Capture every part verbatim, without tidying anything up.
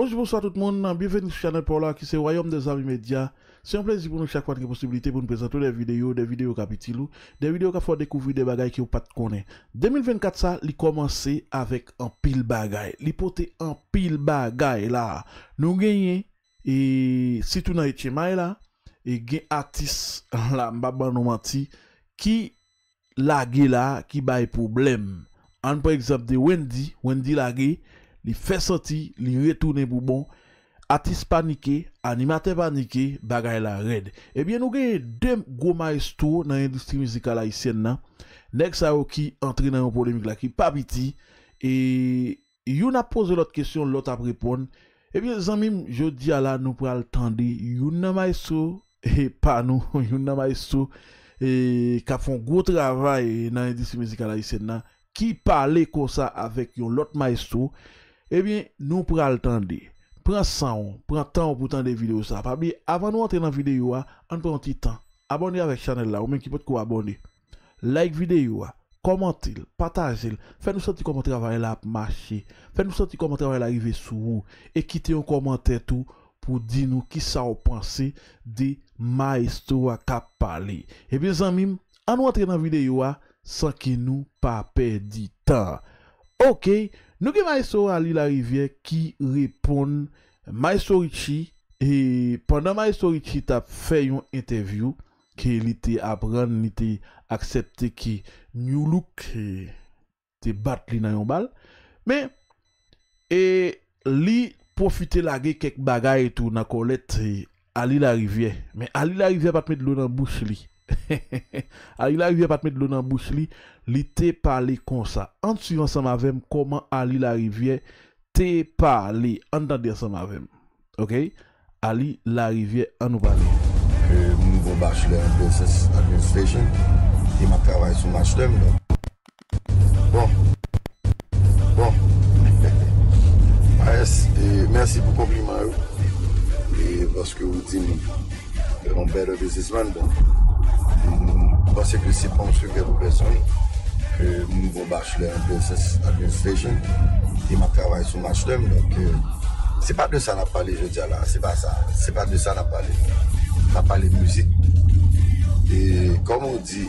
Bonjou, bonswa tout moun, byenveni sou chanèl pa w la ki se Wayòm dè Zanmi Medya. Se yon plezi pou nou chak fwa n gen posiblite pou n prezante w de videyo, de videyo k ap itil ou, de videyo k ap fè w dekouvri de bagay ke w pa t konnen. De mil vennkat sa, li kòmanse avèk anpil bagay. Li pote anpil bagay la. Nou genyen, e, sitou nan H M I la, e gen atis la, m p ap ban nou manti, ki lage la ki bay pwoblèm. Ann pran egzanp de Wendy, Wendy lage, li fè santi, li retounen pou bon. Atis panike, animatè panike, bagay la rèd. Ebyen, nou genyen de gwo mayestwo nan endistri mizikal ayisyèn nan. Nèg sa yo ki antre nan yon polemik la ki pa piti, e youn ap poze lòt kesyon, lòt ap reponn. Ebyen, zanmi m, jodi a la, nou pral tande youn nan mayestwo, e pa nou, youn nan mayestwo, e k ap fè yon gwo travay nan endistri mizikal ayisyèn nan, ki pale konsa avèk yon lòt mayestwo. Ebyen, nou pral tande. Pran san w, pran tan w pou tande videyo sa. Pa bliye, avan nou antre nan videyo a, ann pran yon ti tan. Abòne avèk chanèl la, ou menm ki potko abòne. Like videyo a, kòmante l, pataje l. Fè nou santi kòman travay la ap mache. Fè nou santi kòman travay la rive sou ou. E kite yon kòmantè tou pou di nou kisa w panse de mayestwo a k ap pale. Ebyen, zanmi m, ann antre nan videyo a san ke nou pa pèdi tan. Oke, nou gen mayestwo Ali Larivière ki reponn mayestwo Richie, e pandan mayestwo Richie t ap fè yon entèvyou, ke li te aprann, li te aksepte ke Nu Look, e, te bat li nan yon bal. Men, e, li pwofite lage kèk bagay tou nan kòlèt, e, Ali Larivière. Men Ali Larivière pa t met dlo nan bouch li. Ali Larivière pa t met dlo nan bouch li. Li te pale konsa. Ann swiv ansanm avè m kòman Ali Larivière te pale. Ann tande ansanm avè m. Oke? Ali Larivière, ann nou pale. Euh, m gon bachelor in business administration. E m ap travay sou master m, donk. Bon. Bon. Maes, e mèsi pou konpliman yo. E paske ou di m yon better businessman, bon. M panse ke se pa yon sekrè pou pèsonn. Ke m gon bachelor in business administration. E m ap travay sou master m, donk, euh, se pa de sa n ap pale jodi a la, se pa sa. Se pa de sa n ap pale. N ap pale mizik. E kòm ou di,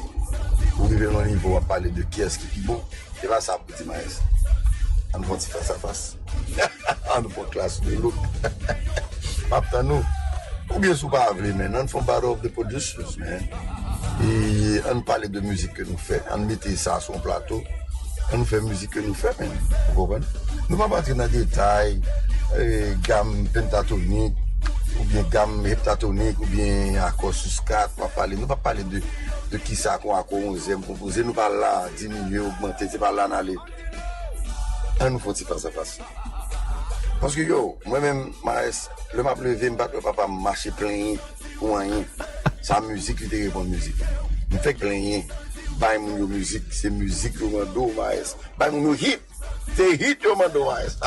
ou rive nan yon nivo w ap pale de kiyès ki pi bon. Se pa sa pou di Maes. Ann fè yon ti fas a fas. Ann fè yon klas de look. M ap tann ou. Oubyen si w pa vle, men ann fè yon battle of the producers, man. E ann pale de mizik ke nou fè. Ann mete sa sou yon plato. Ann fè mizik ke nou fè, man. Ou konprann? Nou p ap antre nan detay, e, gam pentatonik, oubyen gam heptatonik, oubyen akò sis kat, w ap pale. Nou p ap pale de, de kisa kon akò onzyèm konpoze. Nou pa la diminye, ogmante, se pa la n ale. Ann nou fè yon ti fas a fas. Paske yo, mwen menm, Maes, lè m ap leve, m pa t wè papa m mache plenyen pou anyen. Sa mizik li te reponn mizik. M fèk plenyen. Bay moun yo mizik, se mizik yo mande w, Maes. Bay moun yo hit. Se hit yo mande w, Maes.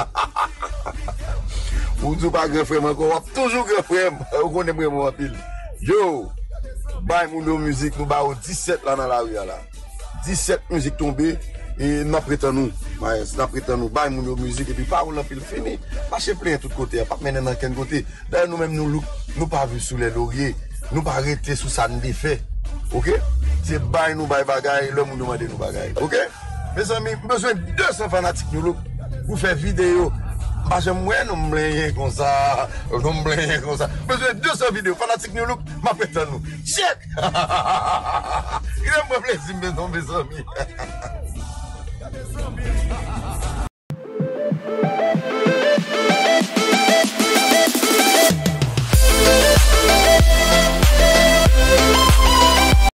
Ou di w pa gran frè m ankò, w ap toujou gran frè m. Ou konnen m renmen w anpil. Yo, bay moun yo mizik, nou ba yo disèt la nan lari a la. Disèt mizik tonbe, e n ap ret ann nou. Maes, n ap ret ann nou. Bay moun yo mizik, epi pawòl anpil fini. Mache plenyen tout kote a, p ap mennen n ankenn kote. Dayè nou menm Nou Look, nou pa viv sou lè lorye. Nou pa rete sou sa n te fè. Oke? Se bay nou bay bagay, lè moun yo mande nou bagay. Oke? Mezanmi, m bezwen de san fanatik Nou Look pou fè videyo. M pa janm wè non m blenyen konsa. Non m blenyen konsa. M bezwen de san videyo. Fanatik Nou Look, m ap ret ann nou. Check! Kite m pran plezi m bezwen, mezanmi.